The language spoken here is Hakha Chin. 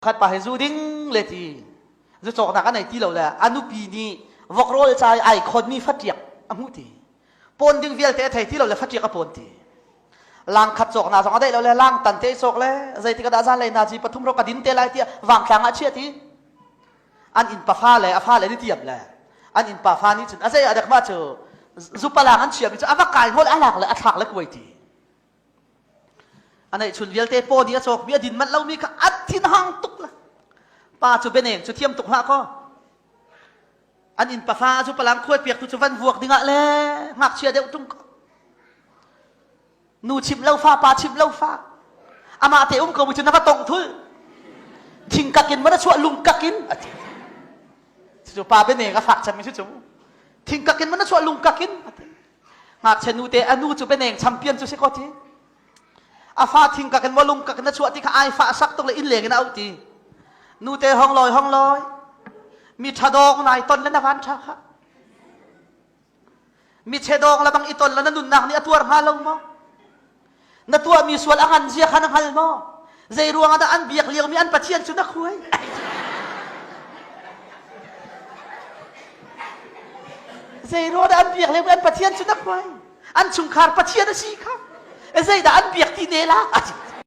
Khat pa he zu ding le ti zu cawknak a nei ti lo le a nupi nih vok rawl ca i ai khonmi fatiak a hmuh ti. Pawn ding vialte a thei ti lo le fatiak a pawn ti. Lang khat cawk na zong a deih lo le lang tan te i cawk le zeitik ah dah zanlei na ci pathum ro ka din te lai tiah vangtlang ah chiah ti. An inn pa fa le a fa le ni tiam le an inn pa fa nih cun a zei ah dek ma cu zupalang an chiami cu a va kai hol a lak le a thlak le kuai ti. A neihchun vialte paw nih a cawkmi a din manh lomi kha a thinhang tuk la. Pa cu bianeng cu thiam tuk hlah kaw. An inn pafa cu palang khuai piak tu cu van vuak dingah le ngakchia deuh tung ko. Nu chimh lo fa, pa chimh lo fa. Amah te um ko mi cu na va tong thul. Thingkak in mana chuah lungkak in a ti. Cucu pa bianeng a fak cemmi cu cu. Thingkak in mana chuah lungkak in a ti. Ngakchia nu te a nu cu bianeng champion cu si ko ti. A fa thingkak in maw lungkak in a chuah ti kha ai fa sak tuk le inn leng in a auh ti. Nu te hong lawi hong lawi. Mi ṭha dawng nai ton le na van ṭha kha. Mi che dawng le bang i ton le na nunnak nih a tuar hnga lo maw? Na tuahmi sual a ngan zia kha na hngal maw? Zei ruangah dah an biak liomi an Pathian cu na khuai? Zei ruangah dah an biak liomi an Pathian cu na khuai? An chungkhar Pathian a si kha. Zeidah an biak ti ne la?